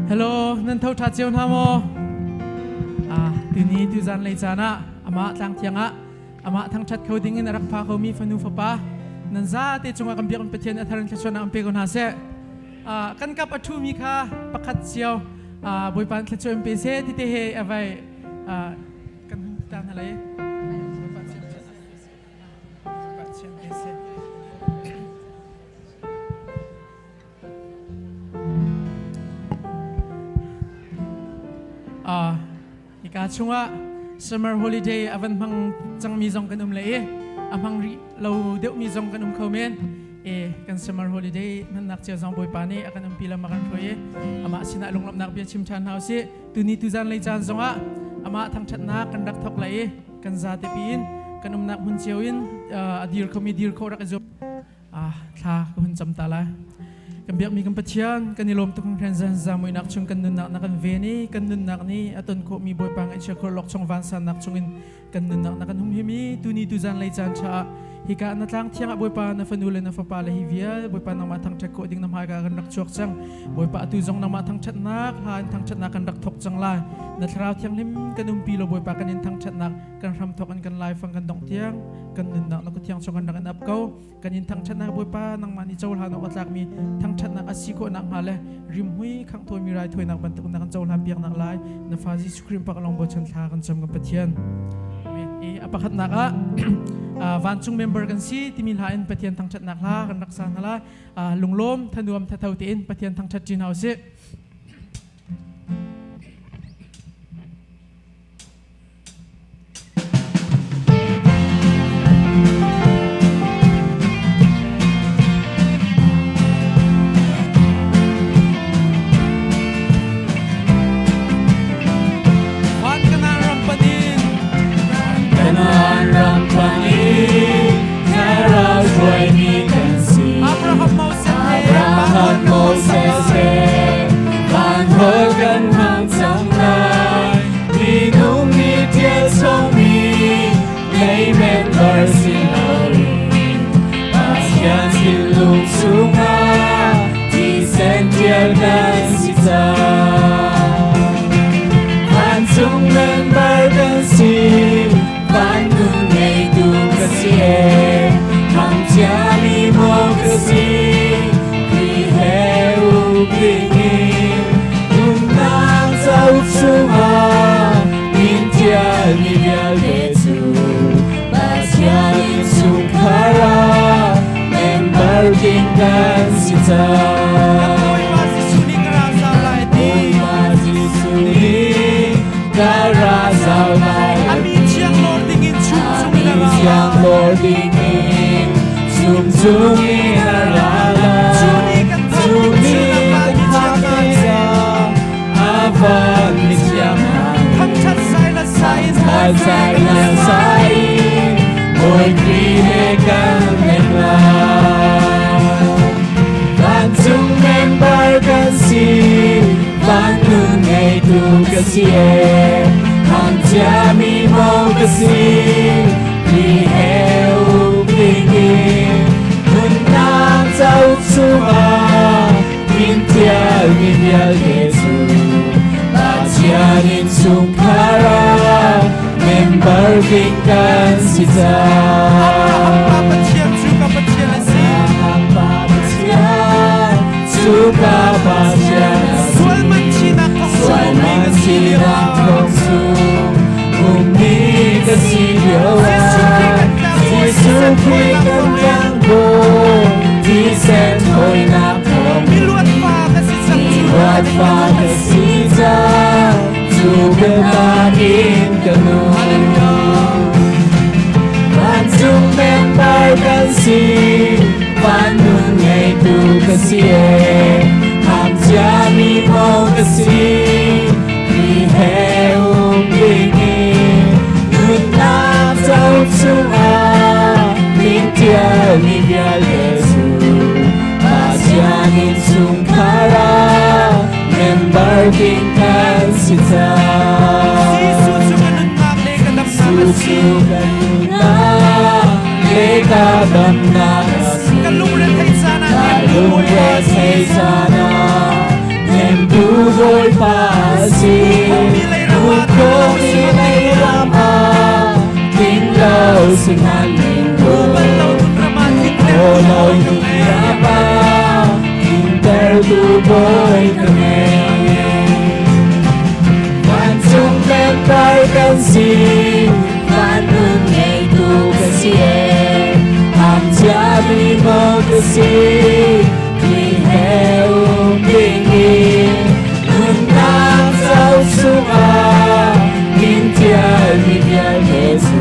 Hello, nan tho ṭha cio hna maw? Ah, tuni tuzan lei caan ah amah tlang thiang ah amah thangṭhat kho ding in a rak pha khomi fanu fapa nan zate cungah kan biak Pathian a thar in thluachuahnak an pe ko hna seh. Ah, kan kap a ṭhumi kha pakhat cio ah, Bawipa in thluachuah in pe seh ti te he a vai ah, kan hun ta hna lai. Bawipa chiam pe seh. Bawipa chiam pe seh. Hika chungah summer holiday a van hmang cangmi zong kan um le i a hmang rih lo deuhmi zong kan um kho men. E kan summer holiday hmannak cio zong Bawipa nih a kan umpi lam a kan hruai i amah sinah lunglawmhnak bia chim ṭhan hna usih. Tuni tuzan lei caan zongah amah thangṭhatnak kan rak thawk lai i kan zate piin kan umnak hmun cio in a dir khomi dir khawh rak i zuam. Ah, thla ka hun cam ta lai. Kan biakmi kan Pathian, kan i lawm tuk hringhren zan zamuinak chung kan nunnak na kan ven i kan nunnak nih a ton khawhmi Bawipa ngaihchia khor lok chung vansannak chungin kan nunnak na kan humhim i tuni tuzan lei caan ṭha ah hika na tlang thiang ah Bawipa na fanu le na fapa le hi vial Bawipa nangmah thangṭhat khawh ding na hmaika kan rak chuak cang. Bawipa atu zong nangmah thangṭhatnak hla in thangṭhatnak kan rak thawk cang lai. Na thlarau thianghlim kan umpi lo Bawipa kan in thangṭhatnak kan hram thawk in kan laifang kan dongh tiang kan nunnak na kuthiang chung kan rak in ap ko kan in thangṭhatnak Bawipa nangmah nih cohlan awk a tlakmi thangṭhatnak a si khawh nakhnga le rimhmui khanghtawimi raithawinak bantuk na kan cohlan piak nak lai na fa Jesuh Khrih pak lawng bochan thla kan cam kan Pathian Amen. A pakhatnak ah vancung member kan si timi hla in Pathian thangṭhatnak hla kan rak sa hna lai lunglawm thanuam thatho tein Pathian thangṭhat ṭi hna usih. Van Kanaan ram panin Kanaan ram panin thlarau hruaimi kan si. Abraham Moses he Abraham Moses he van hol kan hmang cang lai. Minung nih ṭial chommi lei member si loin Pathian thinlung chungah thisen ṭial kan si cang. Vancung member kan si, van nun ngeitu ka si e. Thangchiami maw ka si, Khrih he um dingin nunnak cauk chungah min ṭialmi vialte cu Pathian innchungkhar ah member ding kan si cang. Bawipa Jesuh nih ka ra zau lai ti. Bawipa Jesuh nih ka ra zau lai A mi thiang lawr dingin chum chung in a ra. Thiang lawr dingin chum chung in a ra lai. Cu ni kan phak Cu tik ni cun a kan van mi phak thiang hna tik he. a van mi thiang hna Thangṭhat sai la sai in Thai sai la sai Bawi Khrih he kan leng lai. Vancung member kan si, van nun ngeitu ka si e. Thangchiami maw ka si, Khrih he um dingin nunnak cauk chungah min ṭialmi vialte cu Pathian innchungkhar ah member ding kan si cang. Abraham pa Pathian cu ka Pathian a si. Abraham pa Pathian cu ka Pathian a si. Sual man thinak thawng Sual chung ummi man ka si lio thinak ah. thawng chung ummi ka si lio Jesuh Khrih ah. kan tlangbawi Jesuh thisen Khrih thawinak kan thawngin tlangbawi thisen thawinak thawngin miluat fa ka si cang cu Miluat fa ka si cang cu biatakin ka nung. Vancung member kan si, van nun ngeitu ka si e. Thangchiami maw ka si, Khrih he um dingin nunnak cauk chungah min ṭialmi vialte cu Pathian innchungkhar ah member ding kan si cang. Jesuh cu ka nunnak le ka damnak a si. Jesuh cu ka nunnak le ka damnak a si. Ka lungre theih caan ah Ka nemtu Bawipa lungre a si. theih caan ah nemtu Bawipa a si. Khomi lei ram ah tling lo sihmanhning law nun ram ah tlintertu Bawi ka ngei. Vancung member kan si, van nun ngeitu ka si e. Hangchiami maw ka si, Khrih he um dingin nunnak cauk chungah min ṭialmi vialte cu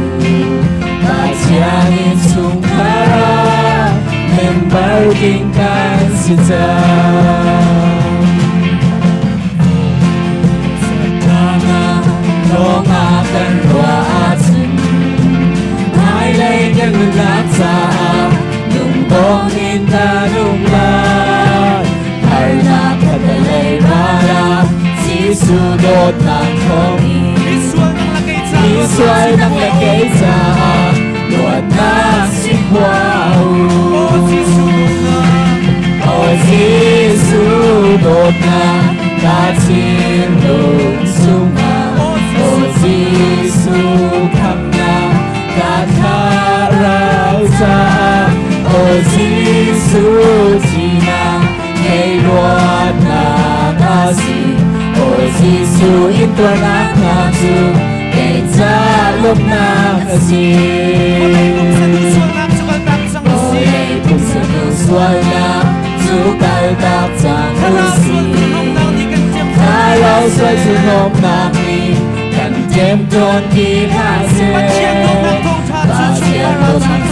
Pathian innchungkhar ah member ding kan si cang. Satana lawngah kan ruah ahcun hmailei kan nunnak caah lungdong in na nung lai. Harnak khatalei ral ah Jesuh dawtnak thawngin Misual nang le kei caah luatnak si khua u. O Jesuh dawtnak ka thinlung chungah O Jesuh khamnak ka thlarau caah O Jesuh thihnak kei luatnak a si O Jesuh intuarnak hna cu kei ca lawmhnak a si. Vawlei pumsa sualnak cu kaltak cang u sih. Thlarau sual cu nuamhnak nih kan ṭemṭawn ti hlah seh. Pathian dawtnak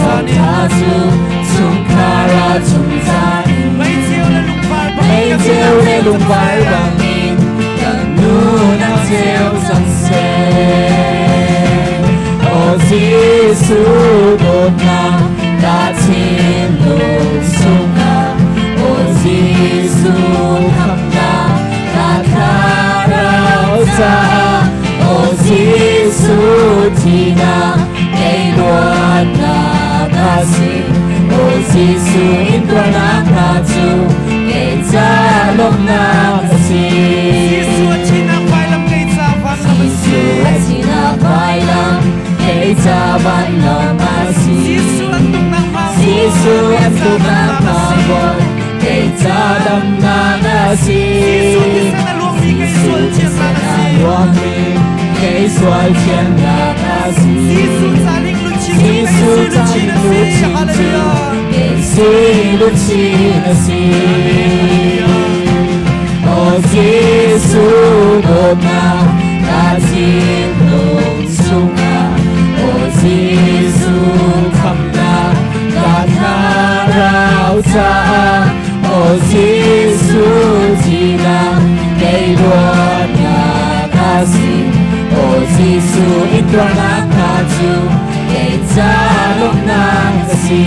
thawngṭha cu chungkhar ah chungzan in meiceu le lungvar bangin kan nunak ceu cang seh. Aw Jesuh dawtnak ka thinlung chungah Aw Jesuh khamnak ka thlarau caah Aw Jesuh thihnak kei luatnak a si Aw Jesuh intuarnak hna cu kei ca lawmhnak a si. Jesuh a thihnak vailam kei ca vanlam a si. Jesuh a thihnak vailam kei ca vanlam a si. Jesuh an tuknak hma Jesuh an tuknak hma kei ca damnak a si. Jesuh thisen a luangmi kei sual thiannak a si. Luangmi kei sual thiannak a si. Jesuh ca ling luchin cu kei Jesuh sui ca luchin a si. luchin cu Hallelujah. kei sui luchin a si. O Jesuh dawtnak ka thinlung chungah O Jesuh khamnak ka thlarau caah O Jesuh thihnak kei luatnak a si O Jesuh intuarnak hna cu kei ca lawmhnak a si.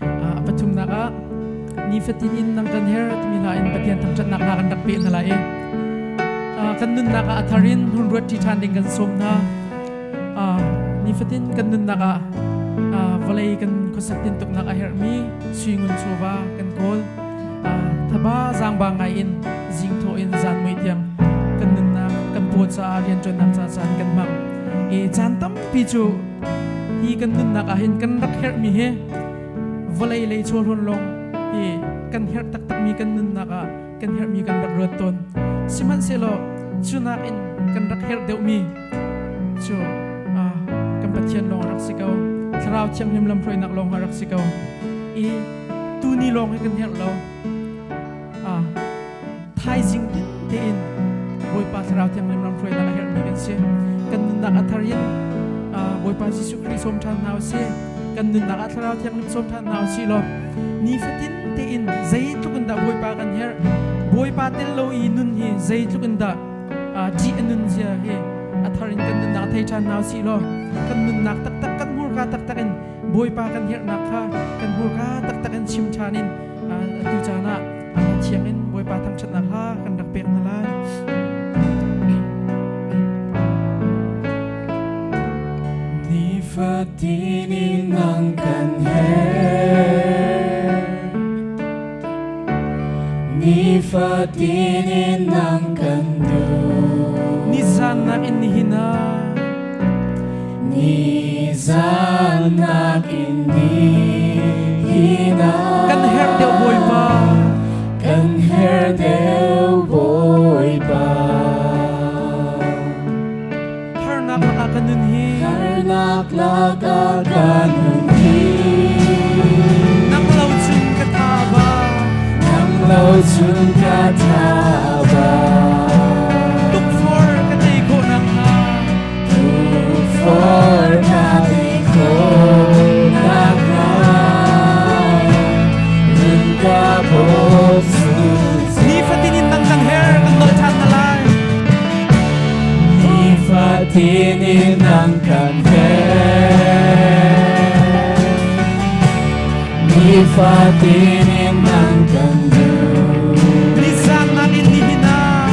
A pathumnak ah nifatin in nang kan her timi hla in Pathian thangṭhatnak hla kan rak pe hna lai i kan nunnak ah a thar in hun ruat ṭi ṭhan ding kan sawm hna. Nifatin kan nunnak ah vawlei kan khuasak tintuknak a herhmi suingun chawva kan kawl. Thaba zaangba ngai in zingthawh in zan mui tiang kan nunnak kan paw caah rianṭuannak ca caan kan hmang. I caan tampi cu hi kan nunnak ah hin kan rak herhmi hi vawlei lei chawhlawn lawng hi kan herh taktakmi kan nunnak ah kan herhmi kan rak ruat tawn. Sihmanhsehlaw cu nakin kan rak herh deuhmi cu kan Pathian lawng a rak si ko. Thlarau Thianghlim lamhruainak lawng a rak si ko. I tuni lawng hi kan herh lo. Thaizing tin tein Bawipa Thlarau Thianghlim lamhruainak a herhmi kan si. Kan nunnak a thar in Bawipa Jesuh Khrih sawm ṭhan hna usih. Kan nunnak ah Thlarau Thianghlim sawm ṭhan hna usih law nifatin tein zeitluk in dah Bawipa kan herh. Bawipa tel lo i nun hi zeitluk in dah ṭih a nun zia hi a thar in kan nunnak thei ṭhan hna usih law kan nunnak taktak kan hmurka taktak in Bawipa kan herhnak kha kan hmurka taktak in chim ṭhan in atu caan ah thiang in Bawipa thangṭhatnak hla kan rak pek hna lai. Nifatin in nang kan herh. Nifatin in nang kan duh. Nizan nakin nihin ah. Nizan nakin nihin ah. Kan herh deuh Bawipa. Kan herh deuh Bawipa. Harnak lakah kan nun hi. Harnak lakah kan nun hi. Nang lo cun ka tha ba. Nang lo cun ka tha ba. Tukfor ka tei khawh nakhnga. Tukfor ka tei khawh nakhnga. Run ka bawm zungzal. Nifatin in nang kan herh kan nolh ṭhan hna lai. Nifatin in nang kan herh. Nifatin in nang kan duh. Nizan nakin nihin ah.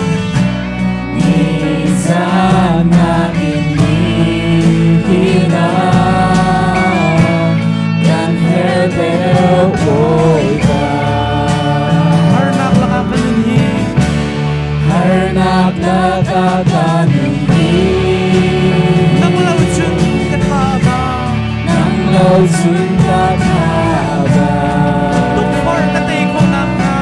Nizan nakin nihin ah. Kan herh deuh Bawipa. Harnak lakah kan nun hi. Harnak lakah kan nun hi. Nang lo cun ka tha ba. Nang lo cun ka tha ba. Tukfor ka tei khawh nakhnga.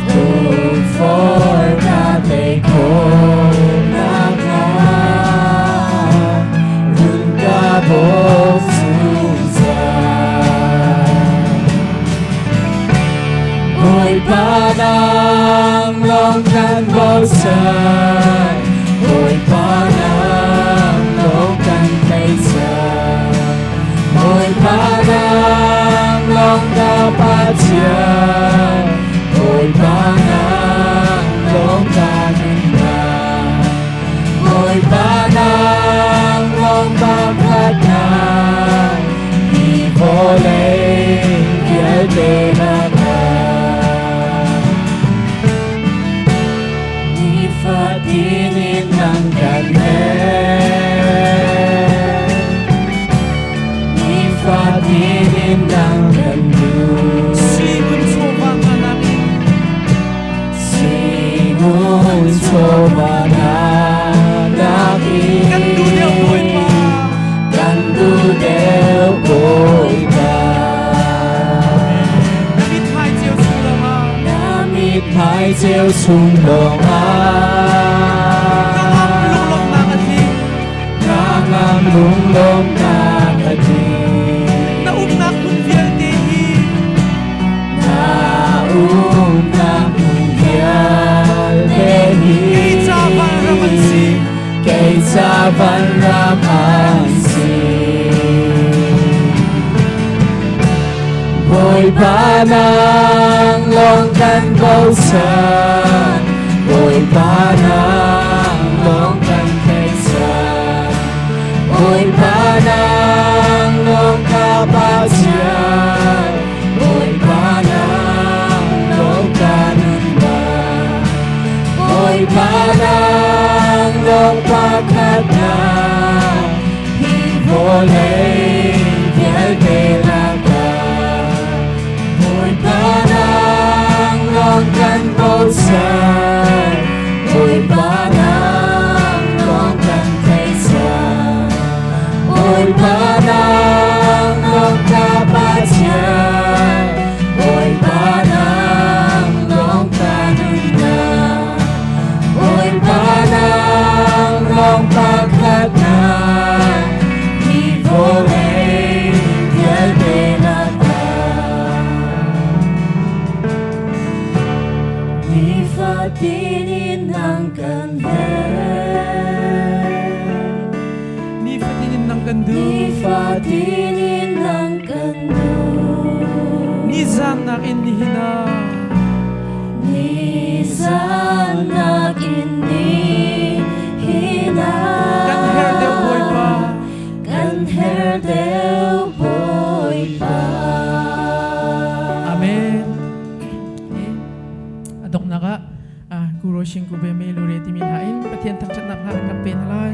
Tukfor ka tei khawh nakhnga. Run ka bawm zungzal. Bawipa nang lawng kan bochan. Bawipa nang lawng kan tlaihchan. Bawipa nang lawng ka Pathian. Bawipa nang lawng ka nunnak. Bawipa nang lawng pakhatnak. Hi vawlei vialte lakah. Nifatin in nang kan herh. Nifatin in nang kan duh. Sui ngun chawva hna nakin. Sui ngun chawva hna nakin. Kan duh deuh Bawipa. Kan duh deuh Bawipa. Na mithmai ceu chung lawngah. Na mithmai ceu chung lawngah. Hnangam lunglawmhnak a tling. Hnangam lunglawmhnak a tling. Na umnak hmun vialte hi. Na umnak hmun vialte hi. Kei ca vanram an si. Kei ca vanram an si. Bawipa nang lawng kan bochan. Bawipa nang lawng kan tlaihchan. Bawipa nang lawng ka Pathian. Bawipa nang lawng ka nunnak. Bawipa nang lawng pakhatnak. Hi vawlei vialte lakah. Bawipa nang lawng kan bochan. Bawipa nang lawng kan tlaihchan. Bawipa nang lawng ka Pathian. Bawipa nang lawng ka nunnak. Bawipa nang lawng pakhatnak. Hi vawlei vialte lakah. Nifatin in nang kan herh. Nifatin in nang kan duh. Nifatin in nang kan duh. Nizan nakin nihin ah. Nizan nakin nihin ah. Kan herh deuh Bawipa. Kan herh deuh Bawipa. Amen. A donghnak ah ah Kuro Shing Ku Be Me Lure timi hla in Pathian thangṭhatnak hla kan rak pe hna lai.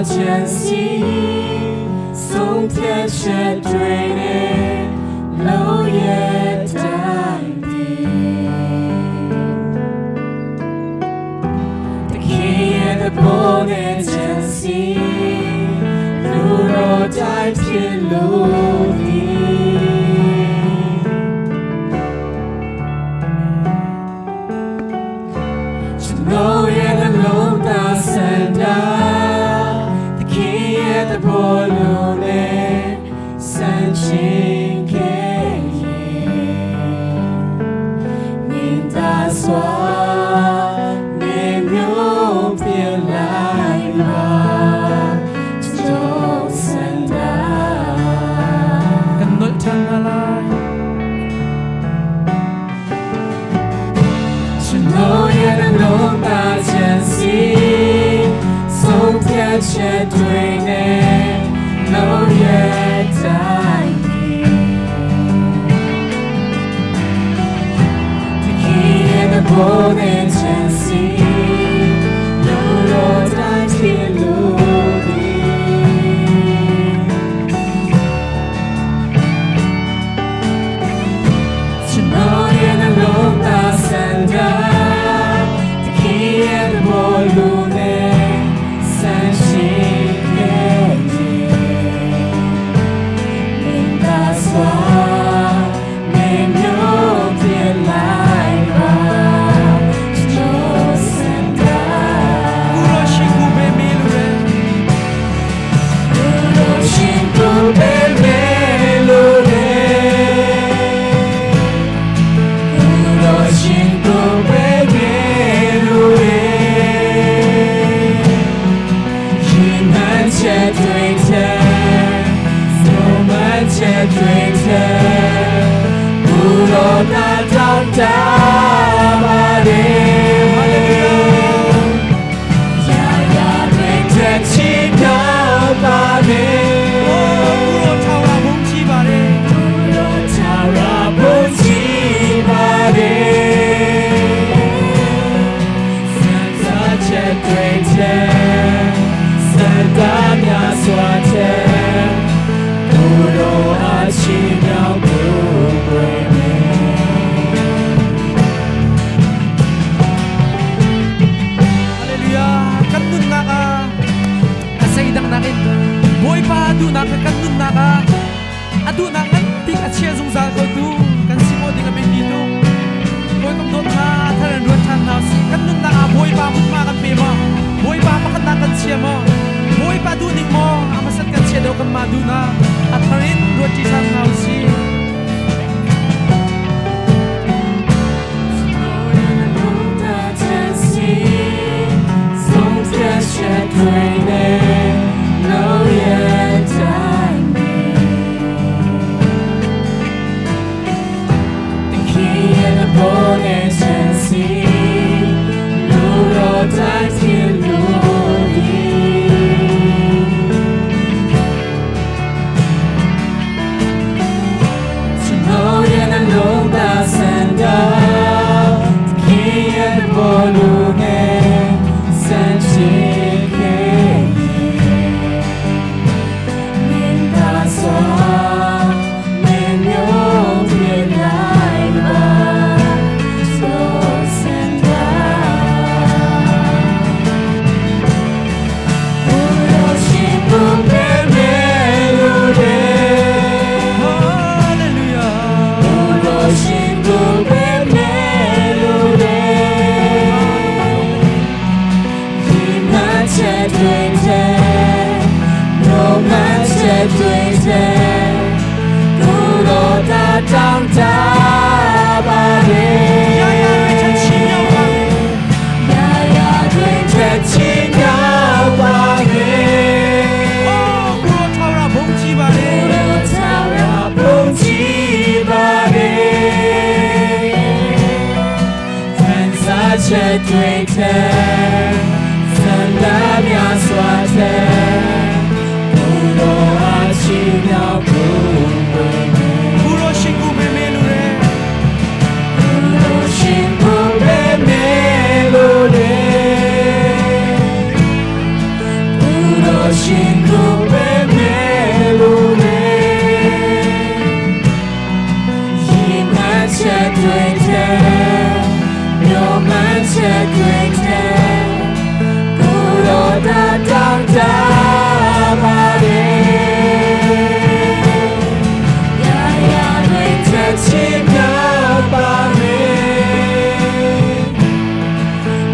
前行，松天却对你楼也淡定。တခင်ရဲ့သဘောနဲ့ချမ်းစီလူတော်တိုင်းဖြစ်လို့ဒီကျွန်တော်ရဲ့နှလုံးသားစန္ဒာတခင်ရဲ့သဘောလိုနဲ့စံချင်းခဲ့ရင် 你打算你牛别来吧，就散的。 Kan nolh ṭhan hna lai. 是诺言的农大前行，从天却对内楼也在你。天的不能前行，路若在天路地。是诺言的龙大三的，天的波路内三星天地。明大算，没有别来吧，就散的。 ကူရောရှိကူပဲမေးလို့တယ် 我心不被美路的，我心不被美路的，一满切对天，我满切对天，不落大当大巴的。呀呀，对着起飘把 အိုးကူရော 的， ထာဝရဘုန်းကြီးပါတယ် 我朝让不起把的，三大切对天，三大庙刷天，不容阿奇妙不归美。 ဟာလေလုယာkan nunnak ah a zeidang nakin Bawipa duhnak kha kan nunnak ah a duhnak nganpi a chia zungzal ko tu kan si maw ding a biapi tuk. Hawikom dawt hna, thar in ruat ṭhan hna usih. Kan nunnak ah Bawipa hmunhma kan pe maw? Bawipa pakhatnak kan chia maw? Bawipa duhning maw a hmasat kan chia deuh kanmah duhnak? A thar in ruat ṭi ṭhan hna usih. 的前行，从天学对内，楼也在你。天的不能前行，路若在天路里。是诺言的龙大三的，天的波路内三七给你，打算没有别来吧，做三的。我若心不被美路的。 哈利路亚。我若心不被美路的，一满切对天，若满切对天，不落大长大巴的，呀呀对天奇妙吧呀呀对天奇妙吧的。 အိုးကူရောထာဝရဘုန်းကြီးပါတယ် 切对天，三大庙刷天，不落阿奇妙不归 ကူရောရှိကူပဲမေးလို့တယ် 美。ရှင်ကိုပဲမဲလို့လေရင်မှန်းချက်တွေတဲ့မျိုးမှန်းချက်တွေတဲ့ကိုရောတာတောင်းတပါလေရာရာတွေချက်ချင်းပြပါမယ်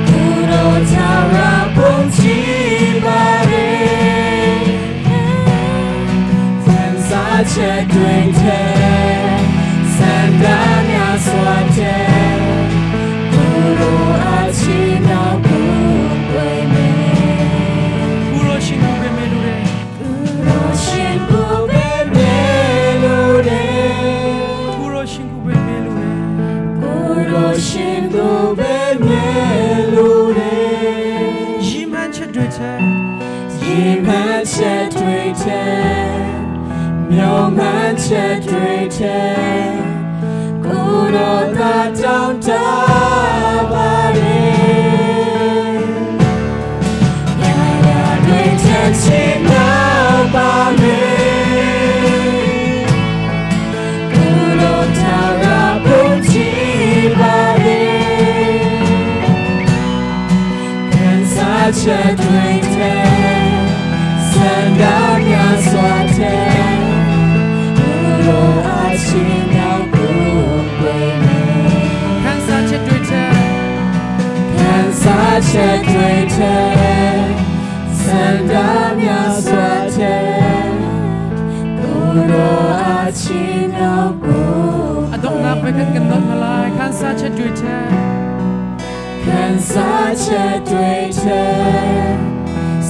ကူရောချရာပုံချီပါလေစံစားချက်တွေတဲ့စံတာများစွာတဲ့ကူရောအချီတော်ကူွယ်မယ် ကူရောရှင်ကိုပဲမဲလို့တယ် ကူရောရှင်ကိုပဲမဲလို့တဲ့ ကူရောရှင်ကိုပဲမဲလို့တယ် ကူရောရှင်ကိုပဲမဲလို့တဲ့ ရီမန်းချက်တွေတဲ့ ရင်မှန်းချက်တွေတဲ့မျောမှန်းချက်တွေတဲ့ကိုရောသာတောင်းတပါလေရာရာတွေချက်ချင်းတော့ပါမယ်ကိုရောသာရပုံချီပါလေ ခံစားချက်တွေတဲ့စံတာများစွာတဲ့သူတို့အချင်းတော်ကိုယ်မယ် ခန်းစားချက်တွေတဲ့ ခံစားချက်တွေတဲ့စံတာများစွာတဲ့သူတို့အချင်းတော်ကို အတော့နာပဲကန်ကန်တော့လာခန်းစားချက်တွေတဲ့ ခံစားချက်တွေတဲ့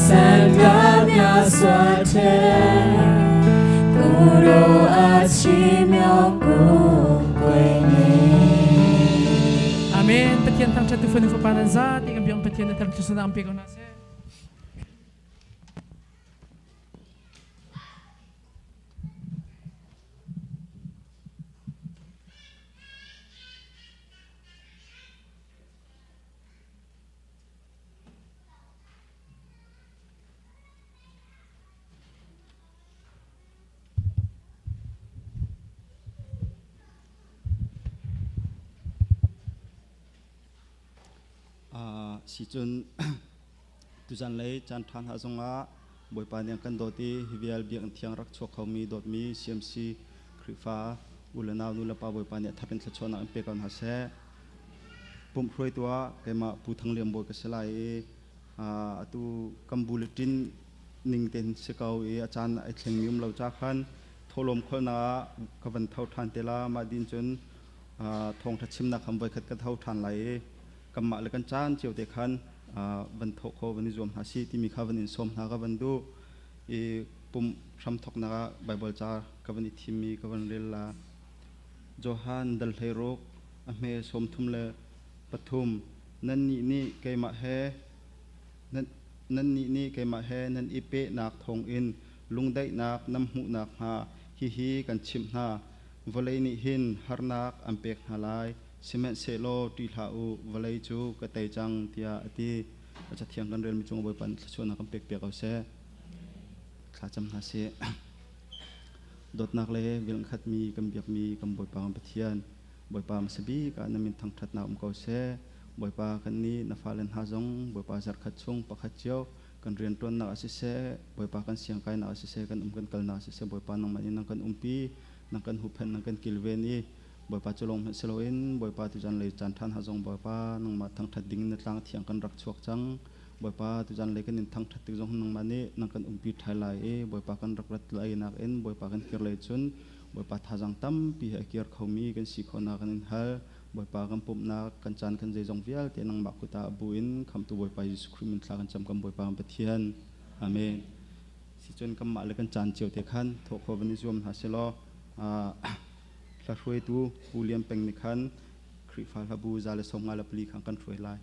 စံတာများစွာတဲ့ ကိုရောအချီမြောက်ကိုွယ်နေ အာမင်ပထန်ထန်ချက်တူဖနဖပနဇာတိကံပြောင်းပထန်ထန်ချစနာအမ်ပေကောနာဆေ အာစီချွန် tu zan lei chan than ha zonga boipa niang kan doti hivial biak thiang rak chuak khomi dot mi CMC khrifa ulanaw nulapa boipa nia thapin thlachona an pe kan ha se pum hroi tua kema pu thang liam boi ka selai e a atu kam bulletin ning ten se kau e achan ai thleng mium lo cha khan tholom kholna ka van thau than tela ma din chun a thong tha chimna kham voi khat ka thau than lai e kamma le kan chan chiu te khan a van tho kho van zuam ha si ti mi kha van in som na ka van du e pum ram thok na bible cha ka van i thim mi ka van rel la Johan dal hlei ruk a hme som thum le pathum nan nih nih keimah he nan nan nih nih keimah he nan i pehnak thawngin lungdaihnak nam hmuhnak hnga hihi kan chimh hna vawlei nih hin harnak an pek hna lai sihmanhsehlaw ṭih hlah u vawlei cu ka tei cang tiah a ti a cathiang kan relmi cung Bawipa nih thluachuahnak kan pek piak ko seh thlacam hna sih dawtnak le vilngkhat mi kan biakmi kan Bawipa kan Pathian Bawipa hmasa bik ah na min thangṭhatnak um ko seh. Bawipa kan nih na fale hna zong Bawipa zarhkhat chung pakhat cio kan rianṭuannak ah siseh, Bawipa kan siangkainak ah siseh, kan um kan kalnak ah siseh, Bawipa nangmah nih nang kan umpi, nang kan huhphenh, nang kan kilven i Bawipa cu lawng hmanh si loin Bawipa tuzan lei caan ṭhan ha zong Bawipa nangmah thangṭhat ding na tlang thiang kan rak chuak cang. Bawipa tuzan lei kan in thangṭhat tik zong nangmah nih nang kan umpi ṭhai lai i Bawipa kan rak rat lai nakin Bawipa kan kir lei cun Bawipa thazaang tampi he a kir khomi kan si khawhnak kan in hal. Bawipa kan pumhnak, kan caan kan zeizong vialte nangmah kut ah bu in khamtu Bawipa Jesuh Khrih min thla kan cam kan Bawipa kan Pathian. Amen. Sicun kanmah le kan caan cio te khan thawh kho van i zuam hna selaw hla hruaitu Pu Lian Peng nih khan Khrihfa hlabu za le sawm nga le pali khan kan hruai lai.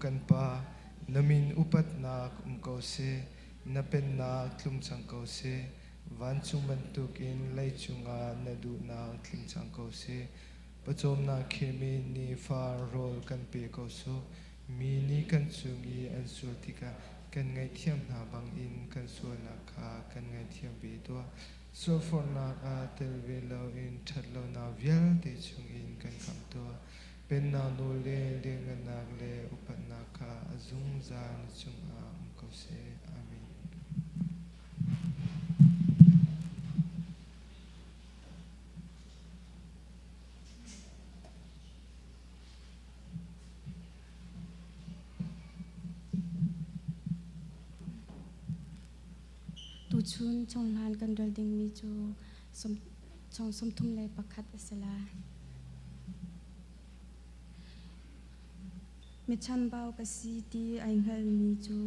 kan Pa, na min upatnak um ko seh, na pennak tlung cang ko seh, vancung bantukin leicung ah na duhnak tling cang ko seh. Pawcawmnak khirmi nifa rawl kan pe ko sawh. Mi nih kan cung i an sual tikah kan ngaihthiam hna bangin kan sualnak kha kan ngaithiam ve tuah. Sualforhnak ah tel ve loin ṭhatlonak vialte chungin kan khamh tuah. Pennak nawl le lianngannak le upatnak kha a zungzal na cungah um ko seh. Amen. Tuchun chonghlan kan rel dingmi cu chong 31 a si lai. Michambau ka si ti ai hngalmi cu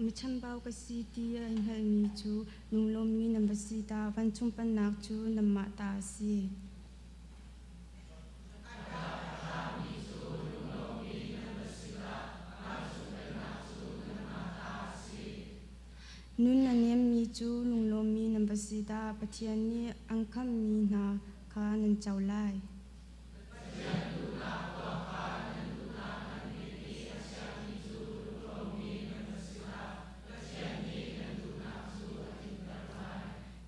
Michambau ka si ti ai hngalmi cu lunglawmmi nan va si ta vancung pennak cu nanmah ta a si. Nun a nemmi cu lunglawmmi nan va si dah! Pathian nih an khamhmi hna kha nan co lai.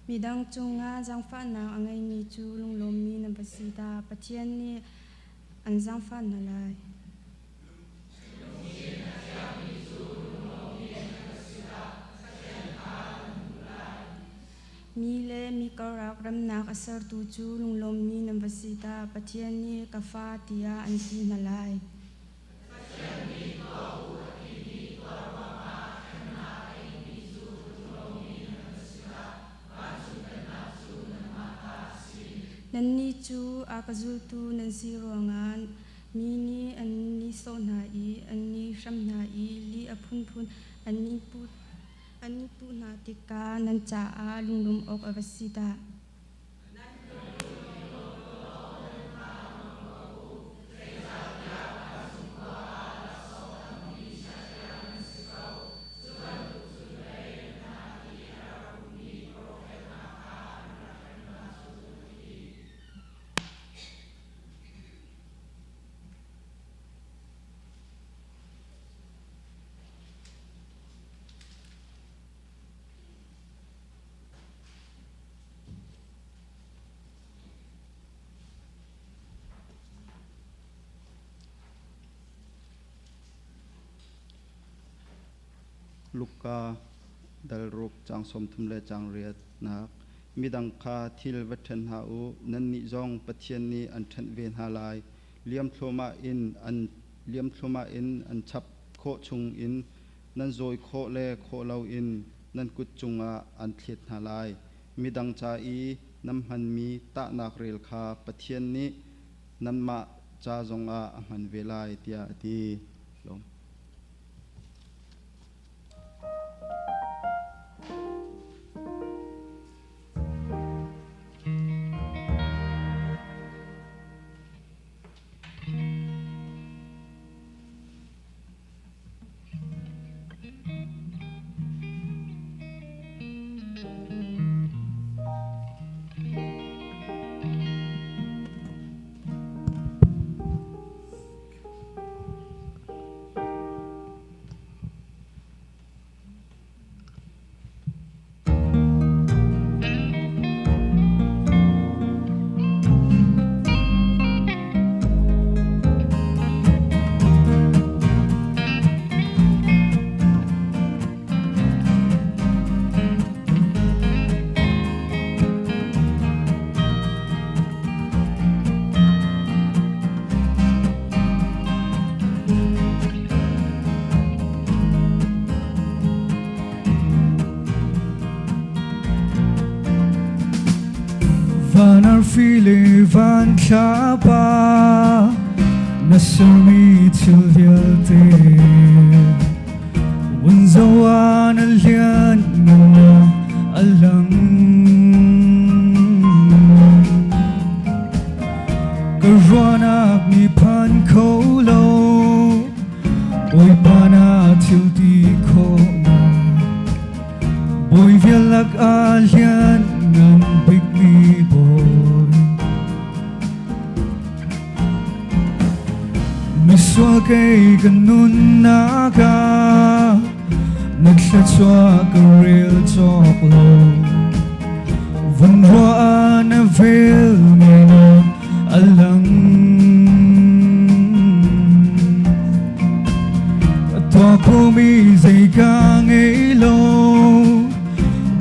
Midang cungah zaangfahnak a ngeimi cu lunglawmmi nan va si dah! Pathian nih an zaangfah hna lai. Mi le mi karlak remnak a sertu cu lunglawmmi nan va si dah! Pathian nih ka fa tiah an ti hna lai. Nannih cu a ka zultu nan si ruangah mi nih an nihsawh hna i an ni hram hna i lih a phunphun an in puh hna tikah nan caah lunglawmh awk a va si dah. Luka dal ruk caang 30 le caang riatnak midang kha thil va ṭhen hna u nannih zong Pathian nih an ṭhenh ve hna lai liam thluahmah in an liam thluahmah in an chap khawh chung in nan zawi khawh le khawh loin nan kut cungah an thlet hna lai. Midang ca i nan hmanmi tahnak rel kha Pathian nih nanmah ca zongah a hman ve lai, tiah a ti. Lawm. Van arfi le van thlapa na sermi thil vialte Wunzawa na lian na alang Ka ruahnak mi phan kho lo. lak a lian ngan bikmi bawi. Misual kei ka nunnak ah na thluachuah ka rel cawk lo. Vun ruah ah na vel ngeihnak a lang. Tuah khomi zei ka ngei lo.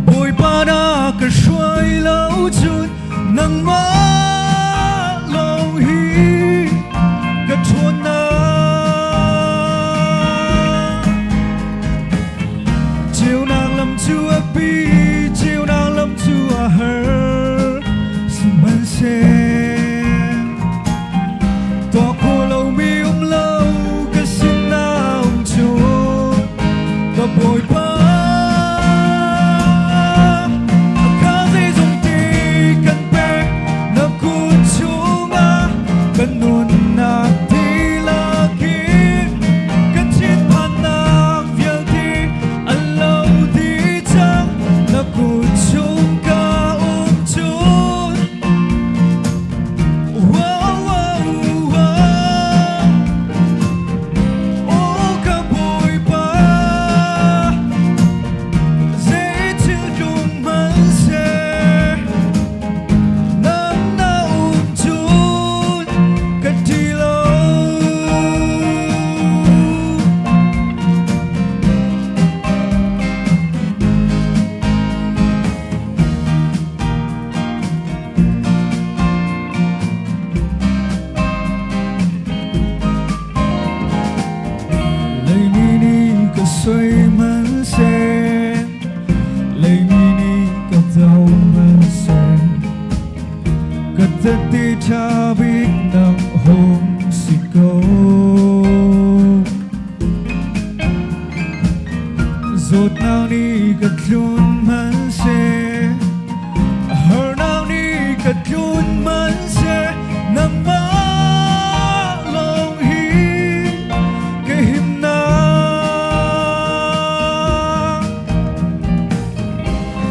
Bawipa na ka hruai lo cun nangmah lawng hi ka ṭhawnnak. Ceunak lam cu a bi, ceunak lam cu a har, sihmanhseh tuah khawh lomi um lo ka sinah um cun ka Bawipa. Ka zeizong ti kan pek na kut chungah kan nunnak dihlak in kan thinphannak vialte an lo dih cang na kut chung ka um cun. Wow, wow, wow. Oh, ka Bawipa, zeithil tlung hmanhseh nang na um cun ka ṭih lo. Leimi nih ka soi hmanhseh, leimi nih ka do hmanhseh, ka tete ṭha bik nang hung si ko. Zawtnak nih ka tlun hmanhseh, harnak nih ka tlun hmanhseh, nangmah lawng hi ka himnak.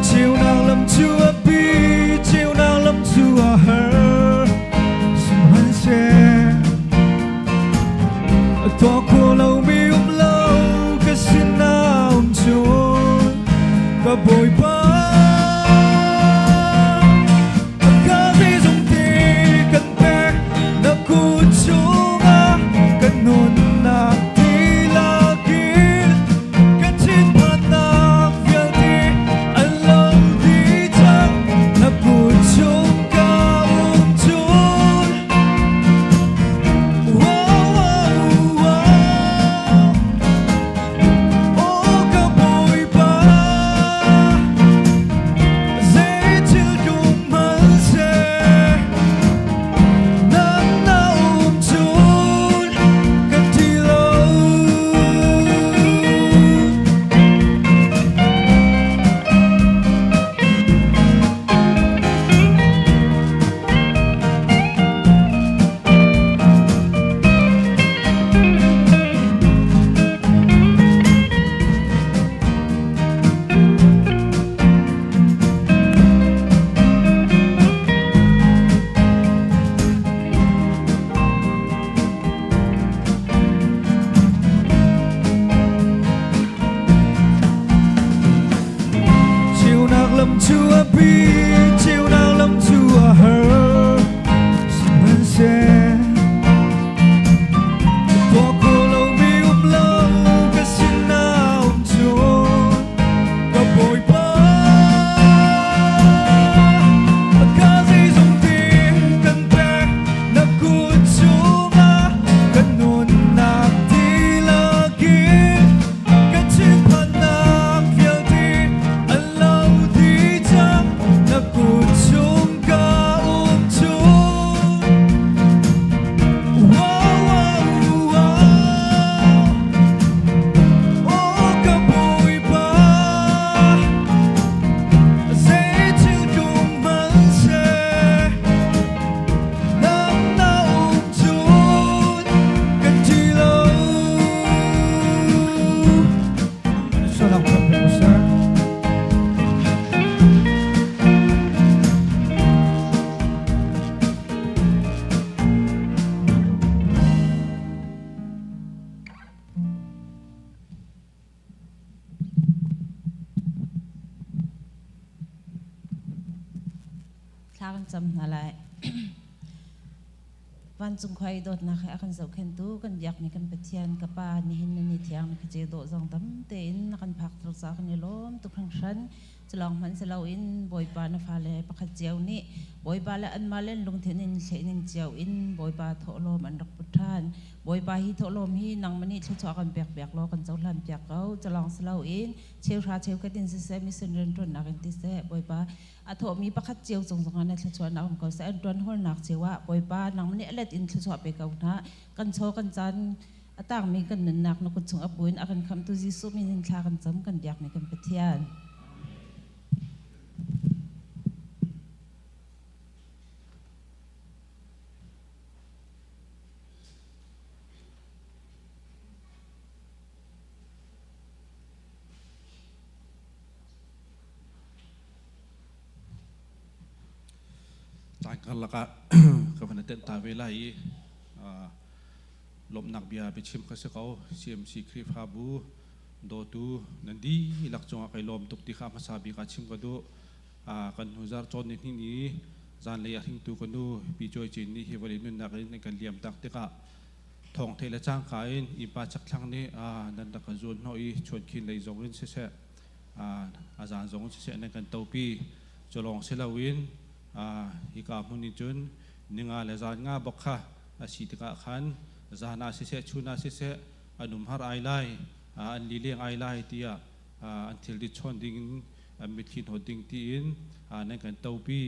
Ceunak lam cu a bi, ceunak lam cu a har, sihmanhseh tuah khawh lomi um lo ka sinah um cun ka Bawipa. Thla kan cam hna lai. Vancung khua i dawtnak he a kan zohkhenhtu kan biakmi kan Pathian ka Pa nihin na ni thiang na khace dawh zong tam tein na kan phak tuk caah kan i lawm tuk hringhran. Culawng hmanh si loin Bawipa na fale pakhat cio nih Bawipa le anmah le an lungthin in thlening cio in Bawipa thawhlawm an rak put ṭhan. Bawipa hi thawhlawm hi nangmah nih thluachuah kan pek piak law kan cohlan piak ko. Culawng si loin cheuhra cheukhat in siseh mission rianṭuannak in tiseh Bawipa a thawhmi pakhat cio cung zongah na thluachuahnak um ko seh an ṭuan hawlnak cio ah Bawipa nangmah nih a let in thluachuah pe ko hna kan chaw kan caan a tangmi kan nunnak na kut chung a buin a kan khamhtu Jesuh min in thla kan cam kan biakmi kan Pathian. Caan karlak ah ka van tenh ta ve lai i lawmhnak bia biachim ka si ko. CMC Khrihfabu dawtu nan dihlak cungah kai lawm tuk ti kha hmasa bik ah chim ka duh. Kan hnu zarh cawn ni hnih ni zanlei ah hringtu ka nu Pi Cuai Cin nih hi vawlei nunnak in kan liam tak tikah thawng theih le cangka in innpa chakthlang nih nan rak ka zuan hnawh i chuankhin lei zong in siseh a zan zong in siseh nan kan topi. Cu lawng si loin hika hmun in cun ninga le zan nga bak kha a si tikah khan zan ah siseh chun ah siseh an umhar ai lai an lileng ai lai tiah an thilri chawn ding in an mitthli hnawt ding tiin nan kan topi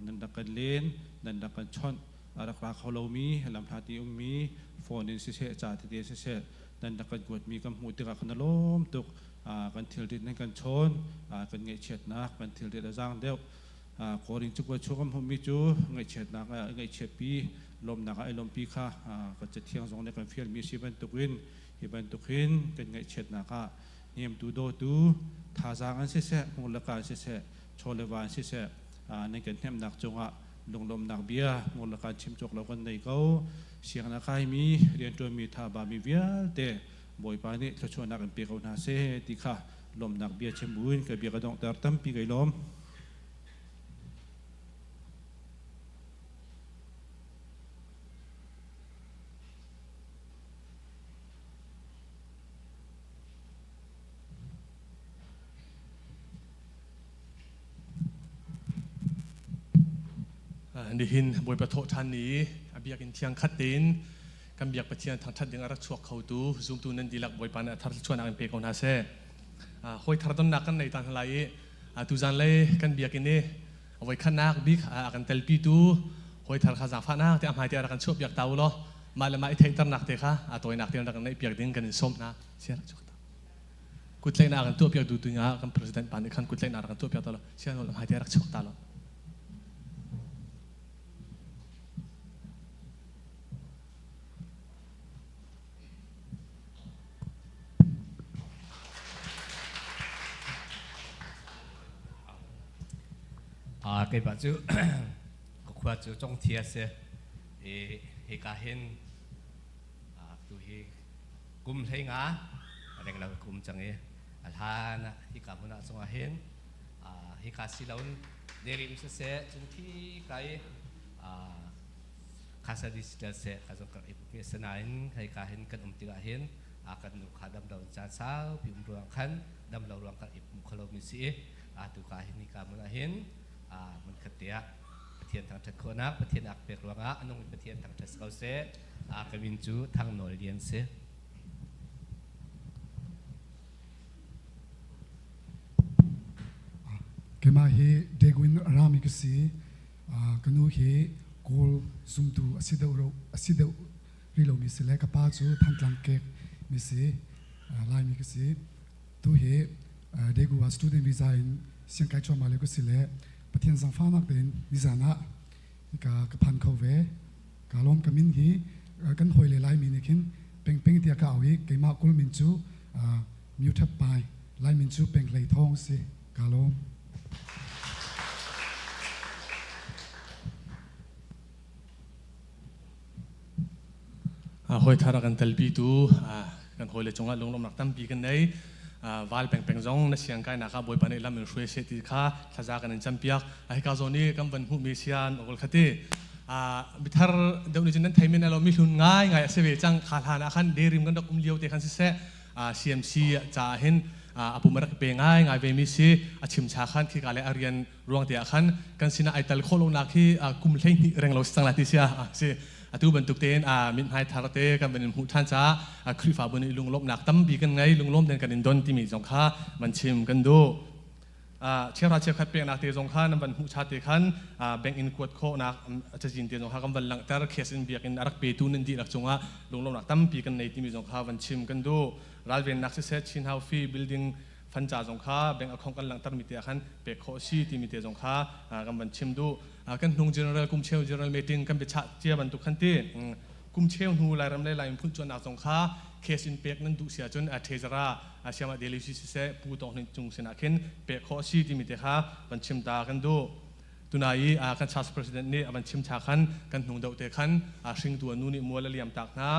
nan rak kan len nan rak kan chawnh a rak ra kho lomi lamhlat i ummi phone in siseh ca tete siseh nan rak kan kuatmi kan hmuh tikah kan lawm tuk kan thilrit nan kan chawn kan ngaihchiatnak kan thilrit a zaang deuh Korin cukua chung kan hmuhmi cu ngaihchiatnak ngaihchiatpi lawmnak ah i lawmpi kha kan cathiang zong nih kan fialmi si bantukin hi bantuk hin kan ngaihchiatnak ah hnemtu dawtu thazaang an siseh hmur le ka an siseh chaw le va an siseh nan kan hnemhnak cungah lunglawmhnak bia hmur le kaan chim cawk lo kan nei ko. Sianginn a kaimi rianṭuanmi thaba mi vialte Bawipa nih thluachuahnak in pe ko hna seh ti kha lawmhnak bia chim buin ka bia ka donghter tampi kai lawm. Nihin Bawipa thawhṭhan ni a biakinn thiang khat tein kan biak Pathian thangṭhat ding a rak chuak khotu zumtu nan dihlak Bawipa nih a thar thluachuahnak in pe ko hna seh. Hawi thar donnak kan nei ta hna lai i tuzan lei kan biakinn i voikhatnak bik a kan telpitu hawi thar kha zaangfahnak te a hmai te a rak kan chuah piak ta u law mah le mah i theihternak te kha a tawinak te rak kan neih piak ding kan in sawm hna. Sian rak chuak ta. Kutlaihnak kan tuahpiak duh ding ah kan president pa nih khan kutlaihnak rak kan tuahpiak ta lo sian hmai te rak chuak ta lo. Keimah cu ka khua cu Congthia a si i hika hin tu hi kum 15 renglo kum cang i a hlan ah hika hmun ah cungah hin hika si loin derim siseh cun khi ka i khasa digital seh ka zong ka i mi asinain hika hin kan um tikah hin kan nu kha dam lo caan saupi um ruang khan dam lo ruang kan i pum kholo mi si i tu ka hin hika hmun ah hin hmun khat te ah Pathian thangṭhat khawhnak Pathian ak pek ruangah a nung Pathian thangṭhat ko seh. Ka min cu Thang Nawl Lian si. Keimah hi Degwin rami ka si. Ka nu hi Kawl zumtu a si deuh a si deuh rih lomi si le ka pa cu Thantlang kek mi si Laimi ka si. Tu hi Daegu ah student visa in siangkai cuahmah lio ka si le Pathian zangfahnak tein nizan ah ka ka phan kho ve. Ka lawm ka min hi kan hawile Laimi nih khin pengpeng tiah ka au i keimah Kawl min cu Myu Thap Pai, Lai min cu Peng Hlei Thawng si. Ka lawm. Hawi thar a kan telpitu kan hawile cungah lunglawmhnak tampi kan nei. Val pengpeng zong na siang kainak ah Bawipa nih lam in hruai seh ti kha thlaza kan in campiak. Hika zawn i kan van hmuhmi sian ogol khati mithar deuh nih cun nan thei men lo mi hlun ngai ngai a si ve cang. Kha hlan ah khan derim kan rak um lio te khan siseh, CMC caah hin a pum a rak pe ngai ngai ve mi si. A chimcha khan khika le a rian ruang te ah khan kan sinah ai tal khawh lonak hi kum 12 reng lo si cang la ti sia si. Atu bantuk tein mithmai thar te kan van in hmuh ṭhan caah Khrihfabu nih lunglawmhnak tampi kan ngei, lunglawm ten kan in don timi zong kha van chim kan duh. Cheuhra cheukhat peknak te zong kha nan van hmuh cha te khan bank in kuat khawhnak cazin te zong kha kan van langhter. Cash in biakinn a rak petu nan dihlak cungah lunglawmhnak tampi kan nei timi zong kha van chim kan duh. Ralvennak siseh, Chin House fee, building fund ca zong kha bank account kan langhter mi te ah khan pek khawh a si timi te zong kha kan van chim duh. Kan hnung general kum cheu general meeting kan biachah cia bantuk khan ti kum cheu hnu Lairam le Lai miphun cuannak zong kha case in pek nan duh si ahcun treasurer siamah daily siseh Pu Tawng Hnin Cung sinah khin pek khawh a si timi te kha van chim ta kan duh. Tunai i kan church president nih a van chim cha khan kan hnung deuh te khan hringtu a nu nih mual a liam tak hna.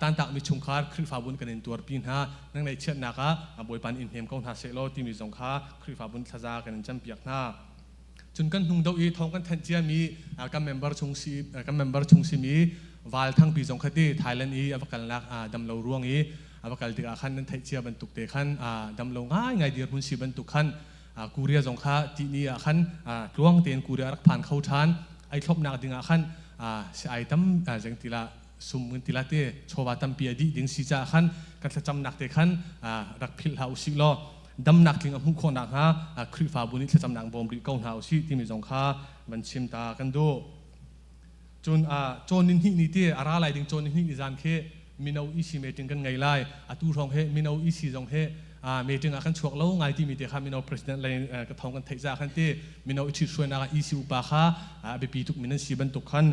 Tantakmi chungkhar Khrihfabu nih kan in tuarpi hna. Nang nei chiatnak ah Bawipa nih in hnem ko hna seh law timi zong kha Khrihfabu nih thlaza kan in campiak hna. Cun kan hnung deuh i thawng kan thanh ciami kan member chung si kan member chung simi Val Thangpi zong kha ti Thailand i a va kalnak damlo ruang i a va kal tikah khan nan theih cia bantuk te khan damlo ngaingai dirhmun si bantuk khan Korea zong kha tihni ah khan tluang tein Korea rak phan kho ṭhan. Ai thlopnak ding ah khan si ai tam zeng tila sum kan tila te chawva tampi a dih ding si caah khan kan thlacamnak te khan rak philh hlah usih law damnak tling a hmuh khawh nakhnga Khrihfabu nih thlacamnak bawm rih ko hna usih timi zong kha van chim ta kan duh. Cun cawn ni hnih ni ti a ra lai ding cawn ni hnih ni zan khi mino EC meeting kan ngei lai. Atu hrawng he mino EC zong he meeting ah kan chuak lo ngai timi te kha mino president lei ka thawng kan theih caah khan ti mino i ṭhithruainak ah EC upa kha a biapi tuk mi nan si bantuk khan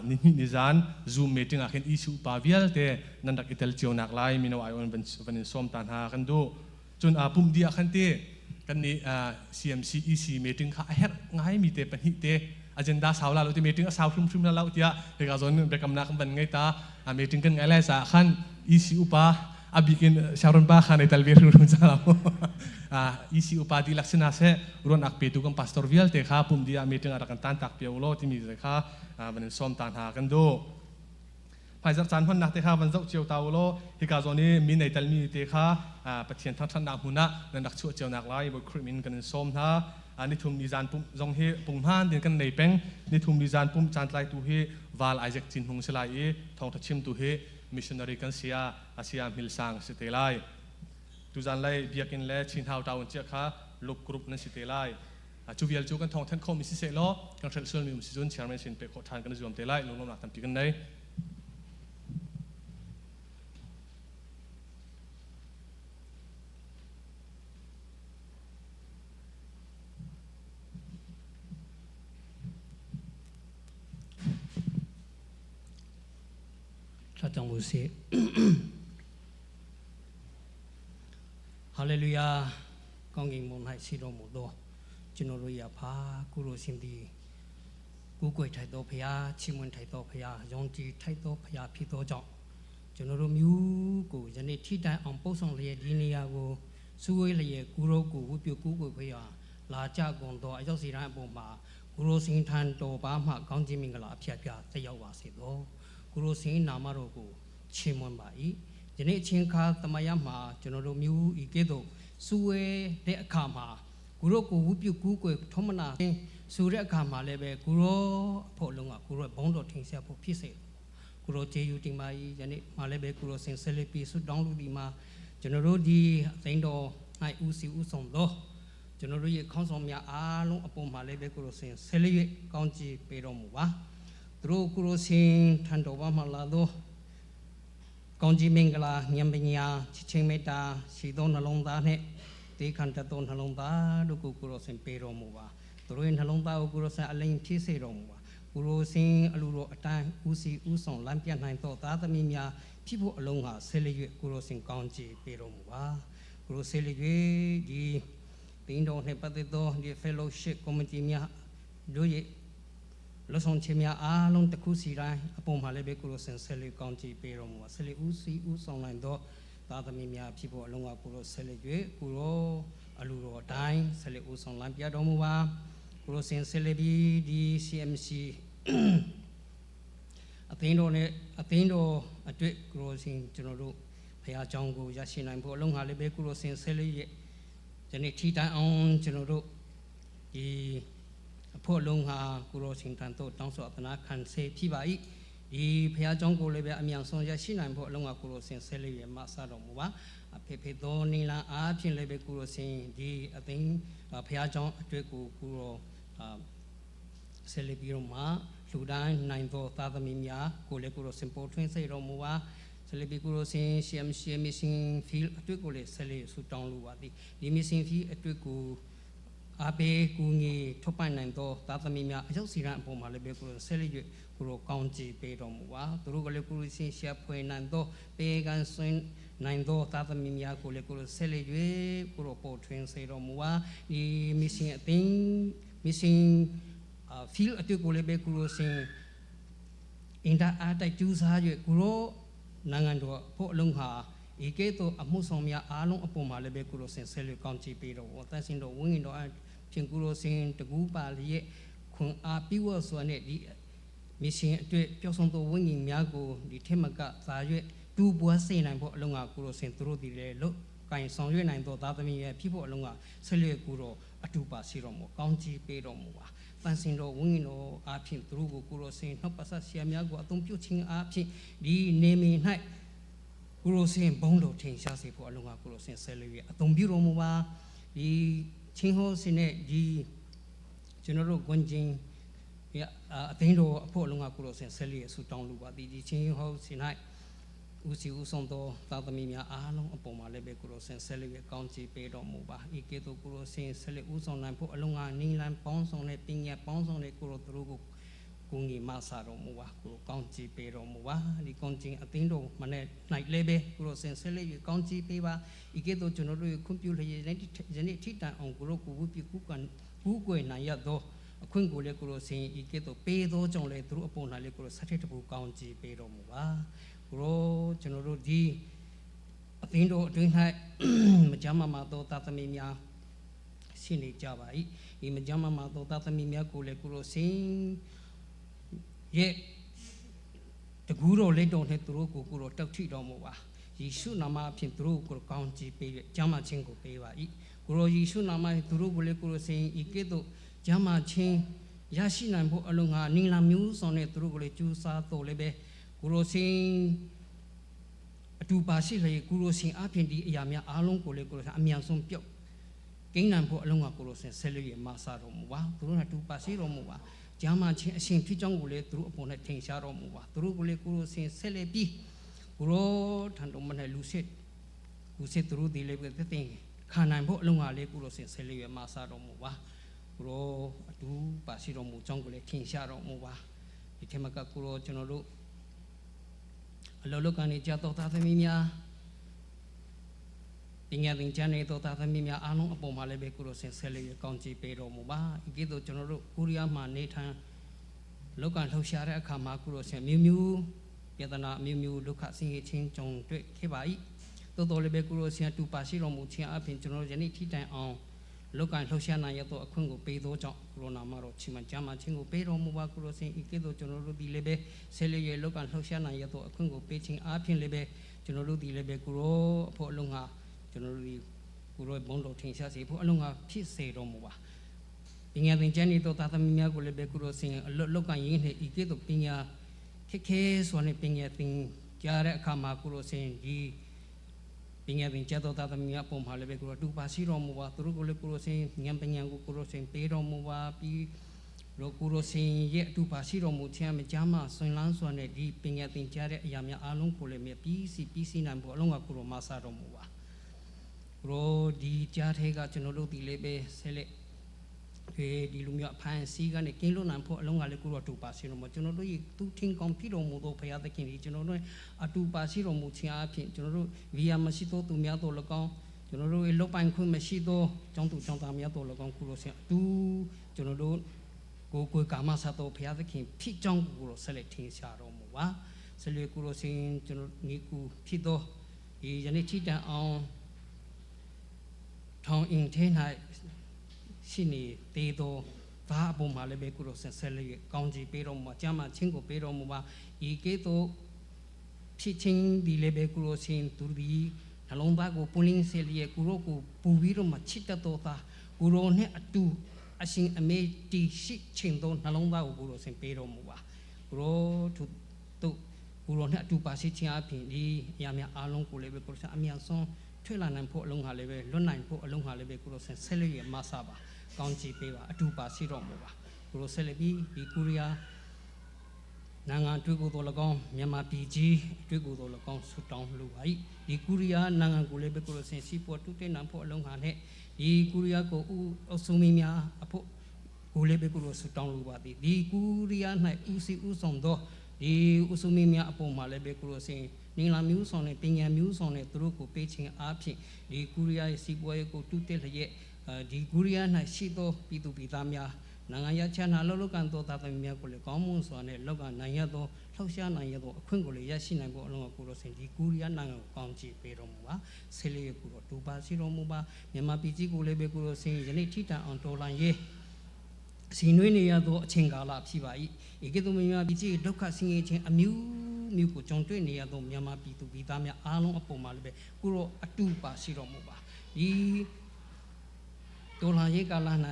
ni hnih ni zan Zoom meeting ah khin EC upa vialte nan rak i tel cio nak lai mino ai on van in sawm ta hna kan duh. Cun pumh dih ah khan ti kan nih CMC EC meeting kha a herh ngai mi te pahnih te agenda sau la lo ti meeting a sau hrimhrim la lo tiah hika zawn biakamnak kan van ngei ta. Meeting kan ngai lai caah khan EC upa a bikin Sharon pa khan ei tal ve hrimhrim ca lo EC upa dihlak sina seh ruahnak petu kan pastor vialte kha pum dih ah meeting ah rak kan tan tak piau law timi kha van in sawm ta hna kan duh. Hmaizarh caan hmannak te kha van zoh cio ta u law hika zawn i mi nei telmi te kha Pathian thangṭhatnak hmun ah nan rak chuah cio nak lai Bawi Khrih min kan in sawm hna. Nithum ni zan pumh zong hi punghman din kan nei peng. Nithum ni zan pumh caan tlaitu hi Val Isaac Cin Hmung si lai i thawngṭha chimtu hi missionary kan sia Asia Hmil Sang si te lai. Tuzan lei biakinn le Chinhau town cia kha Luke group nan si te lai. Cu vial cu kan thawngthanh khawhmi siseh law kan hrelh sualmi um si cun chairman sin pek khawh ṭhan kan i zuam te lai. Lunglawmhnak tampi kan nei. Thlacam u sih. Hallelujah. ကောင်းကင်ဘုံ၌ရှိတော်မူသောကျွန်တော်တို့၏အဖကိုရိုရှင်သည်ကိုးကွယ်ထိုက်သောဖရာချီးမွမ်းထိုက်သောဖရာယုံကြည်ထိုက်သောဖရာဖြစ်သောကြောင့်ကျွန်တော်တို့မျိုးကိုယနေ့ထိတိုင်အောင်ပို့ဆောင်လျက်ဒီနေရာကိုစုဝေးလျက်ကိုရောကိုဝတ်ပြုကိုးကွယ်ဖရာလာကြကုန်သောအရောက်စီတိုင်းအပေါ်မှာကိုရိုစင်ထံတော်ပါမှကောင်းခြင်းမင်္ဂလာအဖျက်ဖျားတက်ရောက်ပါစေသောကိုရိုစင်နာမတော်ကိုချီးမွမ်းပါ၏ယနေ့အချိန်ခါသမယမှာကျွန်တော်တို့မျိုးဤကဲ့သို့စုဝေးတဲ့အခါမှာကိုရောကိုဝုပြုကူးကွယ်ထုံးမနာဆူတဲ့အခါမှာလည်းပဲကိုရောအဖို့လုံးကကိုရောဘုံတော်ထင်ရှားဖို့ဖြစ်စေကိုရောဂျေယူတင်ပါ၏ယနေ့မှာလည်းပဲကိုရောစင်ဆက်လက်ပြီးဆုတောင်းလူဒီမှာကျွန်တော်တို့ဒီအသိတော်၌ဦးစီဦးဆောင်သောကျွန်တော်တို့ရဲ့ခေါင်းဆောင်များအားလုံးအပေါ်မှာလည်းပဲကိုရောစင်ဆက်လက်၍ကောင်းချီးပေးတော်မူပါသူတို့ကိုရောစင်ထံတော်ပါမှလာသောကောင်းကြီးမင်္ဂလာဉာဏ်ပညာချစ်ချင်းမေတ္တာရှိသောနှလုံးသားနှင့်တေခံတတ်သောနှလုံးသားတို့ကိုကိုရောစင်ပေးတော်မူပါသူတို့ရဲ့နှလုံးသားကိုကိုရောစင်အလိမ်ဖြစ်စေတော်မူပါကိုရောစင်အလိုတော်အတိုင်းဦးစီဦးဆောင်လမ်းပြနိုင်သောသားသမီးများဖြစ်ဖို့အလုံးဟာဆဲလျက်ကိုရောစင်ကောင်းချီးပေးတော်မူပါကိုရောဆဲလျက်ဒီတင်းတော်နှင့်ပတ်သက်သောဒီ fellowship committee များတို့ရဲ့လွတ်ဆောင်ခြင်းများအားလုံးတစ်ခုစီတိုင်းအပေါ်မှာလည်းပဲကိုလိုစင်ဆက်လက်ကောင်းချီးပေးတော်မူပါဆက်လက်ဦးစီးဦးဆောင်နိုင်သော သားသမီးများဖြစ်ဖို့အလုံးကကိုရောဆက်လက်၍ကိုရောအလူတော်အတိုင်းဆက်လက်ဦးဆောင်လမ်းပြတော်မူပါကိုရောစင်ဆက်လက်ပြီးဒီ CMC အသင်းတော်နဲ့အသင်းတော်အတွေ့ကိုရောစင်ကျွန်တော်တို့ဖရာเจ้าကိုရရှိနိုင်ဖို့အလုံးဟာလည်းပဲကိုရောစင်ဆက်လက်ရဲ့ဒီနေ့ထီတိုင်အောင်ကျွန်တော်တို့ဒီအဖို့လုံးဟာကိုရောစင်တန်တို့တောင်းဆိုအသနာခံစေဖြစ်ပါ၏ဒီဖရာเจ้าကိုလည်းပဲအမြန်ဆုံးရရှိနိုင်ဖို့အလုံးဟာကိုရောစင်ဆက်လက်ရဲ့မဆတော်မူပါအဖေဖေတော်နီလာအားဖြင့်လည်းပဲကိုရောစင်ဒီအသင်းဖရာเจ้าအတွေ့ကိုကိုရောဆက်လက်ပြီးတော့မှလူတိုင်းနိုင်သောသာသမီများကိုလည်းကိုရောစင်ပေါ်ထွင်းစေတော်မူပါဆက်လက်ပြီးကိုရောစင်ရှမ်ရှမ်မီရှင်ဖီလ်အတွေ့ကိုလည်းဆက်လက်ဆူတောင်းလိုပါသည်ဒီမီရှင်ဖီအတွေ့ကိုအားပေးကူညီထုတ်ပိုင်နိုင်သောသာသမီများအရောက်စီရန်အပေါ်မှာလည်းပဲကိုရောဆက်လက်၍ကိုရောကောင်းချီးပေးတော်မူပါသူတို့ကလည်းကိုရောစင်ရှာဖွေနိုင်သောပေကန်ဆွင်းနိုင်သောသာသမီများကိုလည်းကိုရောဆက်လက်၍ကိုရောပေါ်ထွင်းစေတော်မူပါဒီမီရှင်အသင်းမီရှင်ဖီလ်အတွေ့ကိုလည်းပဲကိုရောစင်အင်တာအားတိုက်ကျူးစား၍ကိုရောနိုင်ငံတော်ဖို့အလုံးဟာဤကဲ့သို့အမှုဆောင်များအားလုံးအပေါ်မှာလည်းပဲကိုရောစင်ဆက်လက်ကောင်းချီးပေးတော်တန်စင်တော်ဝင်းရင်တော်အဖြင့်ကိုရောစင်တကူပါလျက်ခွန်အားပြည့်ဝစွာနဲ့ဒီမစ်ရှင်အတွက်ပျောက်ဆုံးသောဝိညာဉ်များကိုဒီထက်မကသာ၍တူပွားစေနိုင်ဖို့အလုံးကကိုရောစင်သူတို့ဒီလေလို့ကင်ဆောင်ရွက်နိုင်သောသားသမီးရဲ့ဖြစ်ဖို့အလုံးကဆက်လက်ကိုရောအတူပါစီတော်မူကောင်းချီးပေးတော်မူပါတန်စင်တော်ဝိညာဉ်တော်အားဖြင့်သူတို့ကိုကိုရောစင်နှုတ်ပတ်ဆက်ဆရာများကိုအသုံးပြုခြင်းအားဖြင့်ဒီနေမီ၌ကိုရောစင်ဘုန်းတော်ထင်ရှားစေဖို့အလုံးကကိုရောစင်ဆက်လက်၍အသုံးပြုတော်မူပါဒီချင်းဟောစင်နဲ့ဒီကျွန်တော်တို့ကွန်ချင်းအသင်းတော်အဖို့အလုံးကကိုရောစင်ဆက်လက်ဆူတောင်းလိုပါဒီဒီချင်းဟောစင်၌ဦးစီဦးဆောင်သောသာသမီများအားလုံးအပေါ်မှာလည်းပဲကိုရောစင်ဆက်လက်ကောင်းချီးပေးတော်မူပါဤကဲ့သို့ကိုရောစင်ဆက်လက်ဦးဆောင်နိုင်ဖို့အလုံးကနီလန်ပေါင်းဆောင်တဲ့ပညာပေါင်းဆောင်တဲ့ကိုရောသူတို့ကိုကိုငီမဆာတော်မူပါကိုရောကောင်းချီးပေးတော်မူပါဒီကောင်းချီးအသင်းတော်မနဲ့နိုင်လည်းပဲကိုရောစင်ဆက်လက်ကောင်းချီးပေးပါဤကဲ့သို့ကျွန်တော်တို့ခွင့်ပြုလျက်ယနေ့ထိတန်အောင်ကိုရောကိုဝုပြကုကန်ကူးကွယ်နိုင်ရသောအခွင့်ကိုလည်းကိုရောစင်ဤကဲ့သို့ပေးသောကြောင့်လည်းသူတို့အပေါ်၌လည်းကိုရောဆက်ထက်တပူကောင်းချီးပေးတော်မူပါကိုရောကျွန်တော်တို့ဒီအသင်းတော်အတွင်း၌မကြမ်းမာသောသာသမီများရှိနေကြပါ၏ဒီမကြမ်းမာသောသာသမီများကိုလည်းကိုရောစင်ရဲ့တကူတော်လက်တော်နဲ့သူတို့ကိုကိုရောတောက်ထိတော်မူပါယေရှုနာမအဖြစ်သူတို့ကိုကောင်းချီးပေး၍ကျမ်းမာခြင်းကိုပေးပါ၏ကိုရောယေရှုနာမသူတို့ကိုလည်းကိုရောစင်ဤကဲ့သို့ကျမ်းမာခြင်းရရှိနိုင်ဖို့အလုံးဟာနီလာမျိုးဆောင်တဲ့သူတို့ကိုလည်းကျူးစားတော်လည်းပဲကိုရောစင်အတူပါရှိလေကိုရောစင်အပြင်ဒီအရာများအားလုံးကိုလည်းကိုရောစင်အမြန်ဆုံးပြုတ်ကိန်းနံဖို့အလုံးကကိုရောစင်ဆက်လို့ရမဆာတော်မူပါသူတို့ကတူပါရှိတော်မူပါကျမ်းမာခြင်းအရှင်ဖြစ်ကြောင်းကိုလည်းသူတို့အပေါ်နဲ့ထင်ရှားတော်မူပါသူတို့ကိုလည်းကိုရောစင်ဆက်လက်ပြီးကိုရောထန်တော်မနဲ့လူစစ်ကုစစ်သူတို့ဒီလည်းပဲတဲ့ခံနိုင်ဖို့အလုံးကလည်းကိုရောစင်ဆက်လက်ရမဆာတော်မူပါကိုရောအတူပါရှိတော်မူကြောင်းကိုလည်းထင်ရှားတော်မူပါဒီထက်မကကိုရောကျွန်တော်တို့အလောလောကနေကြတော့သားသမီးများပညာသင်ကြားနေတော့သားသမီးများအားလုံးအပေါ်မှာလည်းပဲကိုရောဆင်ဆက်လေးကောင်းချီးပေးတော်မူပါဤကဲ့သို့ကျွန်တော်တို့ကိုရီးယားမှာနေထိုင်လောကလှုပ်ရှားတဲ့အခါမှာကိုရောဆင်မျိုးမျိုးပြဿနာမျိုးမျိုးဒုက္ခဆင်းရဲခြင်းကြုံတွေ့ခဲ့ပါ၏တိုးတော်လည်းပဲကိုရောဆင်တူပါရှိတော်မူခြင်းအပြင်ကျွန်တော်တို့ယနေ့ထိတိုင်အောင်လောကလှုပ်ရှားနိုင်ရသောအခွင့်ကိုပေးသောကြောင့်ကိုရိုနာမှာတော့ချီမကြမ်းခြင်းကိုပေးတော်မူပါကိုရိုစင်ဤကဲ့သို့ကျွန်တော်တို့ဒီလည်းပဲဆဲလျက်လောကလှုပ်ရှားနိုင်ရသောအခွင့်ကိုပေးခြင်းအားဖြင့်လည်းပဲကျွန်တော်တို့ဒီလည်းပဲကိုရိုအဖို့အလုံးဟာကျွန်တော်တို့ဒီကိုရိုဘုံတော်ထင်ရှားစေဖို့အလုံးဟာဖြစ်စေတော်မူပါပညာသင်ကျမ်းနေသောသာသမီများကိုလည်းပဲကိုရိုစင်အလွတ်လောကရင်းနှင့်ဤကဲ့သို့ပညာခက်ခဲစွာနဲ့ပညာသင်ကြားတဲ့အခါမှာကိုရိုစင်ဒီပညာသင်ကြားတော်သားသမီးများပုံမှာလည်းပဲကိုရောတူပါရှိတော်မူပါသူတို့ကိုလည်းကိုရောစင်ဉာဏ်ပညာကိုကိုရောစင်ပေးတော်မူပါပြီးရောကိုရောစင်ရဲ့အတူပါရှိတော်မူခြင်းမကြားမှဆွင်လန်းစွာနဲ့ဒီပညာသင်ကြားတဲ့အရာများအားလုံးကိုလည်းမြပြီးစီပြီးစီနိုင်ဖို့အလုံးကကိုရောမဆာတော်မူပါကိုရောဒီကြားထဲကကျွန်တော်တို့ဒီလေးပဲဆက်လက်ဒီလူမျိုးအဖန်စီကနေကင်းလွတ်နိုင်ဖို့အလုံးကလည်းကိုရောတူပါရှိတော်မူကျွန်တော်တို့သူထင်ကောင်းဖြစ်တော်မူသောဘုရားသခင်ဒီကျွန်တော်တို့အတူပါရှိတော်မူခြင်းအပြင်ကျွန်တော်တို့ဗီယာမရှိသောသူများတို့၎င်းကျွန်တော်တို့လုတ်ပိုင်ခွင့်မရှိသောကျောင်းသူကျောင်းသားများတို့၎င်းကိုရောဆင်အတူကျွန်တော်တို့ကိုကိုကာမဆတ်တော်ဘုရားသခင်ဖြစ်ကြောင်းကိုရောဆက်လက်ထင်ရှားတော်မူပါဆက်လက်ကိုရောဆင်ကျွန်တော်ညီကူဖြစ်သော ဒီယနေ့ထိတန်အောင်ထောင်အင်ထဲ၌ရှိနေသေးသောသားအပေါ်မှာလည်းပဲကိုရောဆက်ဆက်လေးကောင်းချီးပေးတော်မူပါကျမ်းမာခြင်းကိုပေးတော်မူပါဤကဲ့သို့ဖြစ်ခြင်းဒီလည်းပဲကိုရောရှင်သူဒီနှလုံးသားကိုပွင့်လင်းစေလျက်ကိုရောကိုပူပြီးတော့မှချစ်တတ်တော်သားကိုရောနဲ့အတူအရှင်အမေတီရှိခြင်းသောနှလုံးသားကိုကိုရောရှင်ပေးတော်မူပါကိုရောသူတို့ကိုရောနဲ့အတူပါရှိခြင်းအပြင်ဒီအရာများအားလုံးကိုလည်းပဲကိုရောရှင်အမြန်ဆုံးထွက်လာနိုင်ဖို့အလုံးဟာလည်းပဲလွတ်နိုင်ဖို့အလုံးဟာလည်းပဲကိုရောရှင်ဆက်လက်ရမဆပါကောင်းချီးပေးပါအတူပါရှိတော်မူပါကိုရောဆက်လက်ပြီးဒီကိုရီးယားနိုင်ငံတွေ့ကိုတော်၎င်းမြန်မာပြည်ကြီးတွေ့ကိုတော်၎င်းဆုတောင်းလိုပါ၏ဒီကိုရီးယားနိုင်ငံကိုလည်းပဲကိုရောရှင်စီပေါ်တူတဲ့နံဖို့အလုံးဟာနဲ့ဒီကိုရီးယားကိုဥအဆုံမင်းများအဖို့ကိုလည်းပဲကိုရောဆုတောင်းလိုပါသည်ဒီကိုရီးယား၌ဥစီဥဆောင်သောဒီဥဆုံမင်းများအပေါ်မှာလည်းပဲကိုရောရှင်နင်လာမျိုးဆောင်နဲ့ပညာမျိုးဆောင်နဲ့သူတို့ကိုပေးခြင်းအားဖြင့်ဒီကိုရီးယားရဲ့စီပွဲကိုတူတက်လျက်ဒီကိုရီးယား၌ရှိသောပြည်သူပြည်သားများနိုင်ငံရချမ်းသာလောလောကန်သောသားသမီးများကိုလည်းကောင်းမွန်စွာနဲ့လောကနိုင်ရသောလှုပ်ရှားနိုင်ရသောအခွင့်ကိုလည်းရရှိနိုင်ဖို့အလုံးအကိုရောစင်ဒီကိုရီးယားနိုင်ငံကိုကောင်းချီးပေးတော်မူပါဆေးလေးကိုတော့ဒူပါစီတော်မူပါမြန်မာပြည်ကြီးကိုလည်းပဲကိုရောစင်ယနေ့ထိတန်အောင်တော်လှန်ရေးစီနွေးနေရသောအချိန်ကာလဖြစ်ပါ၏ဤကဲ့သို့မြန်မာပြည်ကြီးဒုက္ခဆင်းရဲခြင်းအမျိုးမျိုးကိုကြုံတွေ့နေရသောမြန်မာပြည်သူပြည်သားများအားလုံးအပေါ်မှာလည်းပဲကိုရောအတူပါရှိတော်မူပါဒီတော်လှန်ရေးကာလ၌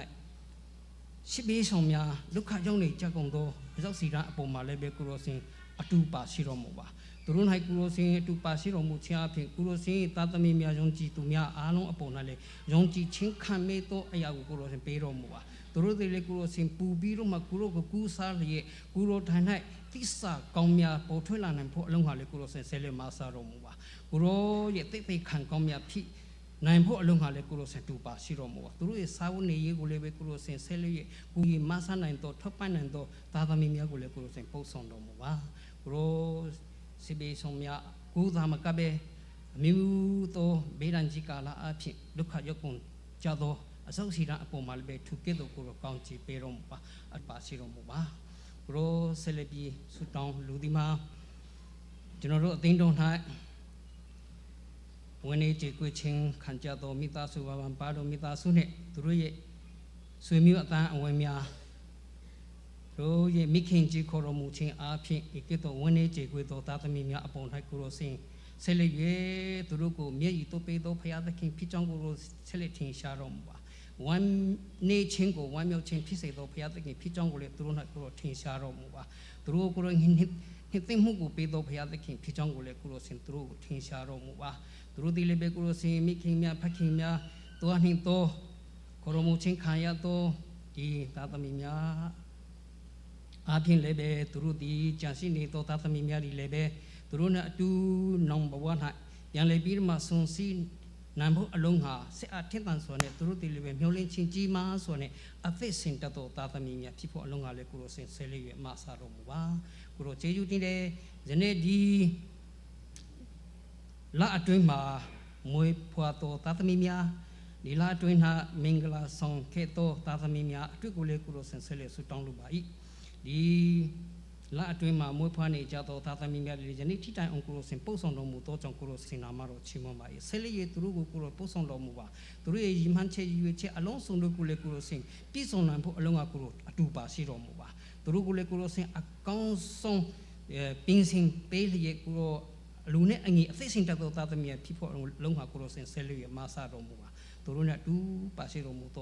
ရှိပေးဆောင်များဒုက္ခရောက်နေကြကုန်သောအရောက်စီရန်အပေါ်မှာလည်းပဲကိုရောစင်အတူပါရှိတော်မူပါသူတို့၌ကိုရောစင်အတူပါရှိတော်မူခြင်းအပြင်ကိုရောစင်သာသမီများယုံကြည်သူများအားလုံးအပေါ်၌လည်းယုံကြည်ခြင်းခံမေသောအရာကိုကိုရောစင်ပေးတော်မူပါသူတို့တွေလည်းကိုရောစင်ပူပြီးတော့မှကိုရောကိုကူးစားလျက်ကိုရောထိုင်၌သစ္စာကောင်းများပေါ်ထွက်လာနိုင်ဖို့အလုံးဟာလည်းကိုရောစင်ဆဲလက်မဆာတော်မူပါကိုရောရဲ့သိသိခံကောင်းများဖြစ်နိုင်ဖို့အလုံးဟာလည်းကိုလိုစင်တူပါရှိတော်မူပါသူတို့ရဲ့စာဝတ်နေရေးကိုလည်းပဲကိုလိုစင်ဆဲလျက်ကိုကြီးမဆနိုင်တော့ထောက်ပံ့နိုင်တော့သာသမီများကိုလည်းကိုလိုစင်ပို့ဆောင်တော်မူပါကိုလိုစီဘေဆောင်များကိုသာမကပဲအမျိုးသောဘေးဒဏ်ကြီးကာလအဖြစ်ဒုက္ခရောက်ကုန်ကြသောအစောစီရန်အပေါ်မှာလည်းပဲသူကဲ့သို့ကိုလိုကောင်းချီးပေးတော်မူပါအပါရှိတော်မူပါကိုလိုဆယ်လက်ပြီးဆုတောင်းလူဒီမှာကျွန်တော်တို့အသင်းတော်၌ဝင်နေကြွေချင်းခံကြတော်မိသားစုဘာဘာပါတော်မိသားစုနဲ့သူတို့ရဲ့ဆွေမျိုးအတန်းအဝင်များတို့ရဲ့မိခင်ကြီးခေါ်တော်မူခြင်းအားဖြင့်ဤကဲ့သို့ဝင်နေကြွေတော်သားသမီးများအပေါ်၌ကိုရောစင်ဆက်လက်၍သူတို့ကိုမျက်ရည်တို့ပေးသောဖရာသခင်ဖြစ်ကြောင်းကိုဆက်လက်ထင်ရှားတော်မူပါဝမ်းနေခြင်းကိုဝမ်းမြောက်ခြင်းဖြစ်စေသောဖရာသခင်ဖြစ်ကြောင်းကိုလည်းသူတို့၌ကိုရောထင်ရှားတော်မူပါသူတို့ကိုရောနှစ်နှစ်သိမ့်မှုကိုပေးသောဖရာသခင်ဖြစ်ကြောင်းကိုလည်းကိုရောစင်သူတို့ကိုထင်ရှားတော်မူပါသူတို့ဒီလည်းပဲကိုရောစင်မိခင်များဖခင်များတော်နှင့်တော်ကိုရောမူချင်းခံရသောဒီသာသမီများအပြင်လည်းပဲသူတို့ဒီကြံရှိနေသောသာသမီများဒီလည်းပဲသူတို့နဲ့အတူနောင်ဘဝ၌ပြန်လည်ပြီးမှဆွန်စီနံဖို့အလုံးဟာဆက်အထက်တန်ဆိုနဲ့သူတို့ဒီလည်းပဲမျောလင်းချင်းကြီးမားဆိုနဲ့အသက်ဆင်တတ်သောသာသမီများဖြစ်ဖို့အလုံးဟာလည်းကိုရောစင်ဆဲလေးရမဆာတော်မူပါကိုရောကျေးဇူးတင်တယ်ယနေ့ဒီလအတွင်းမှာမွေးဖွားသောသာသမီများဒီလအတွင်း၌မင်္ဂလာဆောင်ခဲ့သောသာသမီများအတွေ့ကိုလည်းကိုရောစင်ဆဲလေးဆုတောင်းလိုပါ၏ဒီလအတွင်းမှာမွေးဖွားနေကြသောသာသမီများတွေယနေ့ထိတိုင်အောင်ကိုရောစင်ပို့ဆောင်တော်မူသောကြောင့်ကိုရောစင်နာမတော်ချီးမွမ်းပါ၏ဆဲလေးရသူတို့ကိုကိုရောပို့ဆောင်တော်မူပါသူတို့ရဲ့ရည်မှန်းချက်ရည်ရွယ်ချက်အလုံးစုံတို့ကိုလည်းကိုရောစင်ပြည့်စုံနိုင်ဖို့အလုံးကကိုရောအတူပါရှိတော်မူပါသူတို့ကိုလည်းကိုရောစင်အကောင်းဆုံးပင်စင်ပေးလျက်ကိုရောလူနဲ့အငယ်အသိစင်တတ်သောသာသမီဖြစ်ဖို့လုံးဟာကိုရောစင်ဆဲလေးရမဆာတော်မူပါသူတို့နဲ့အတူပါရှိတော်မူသော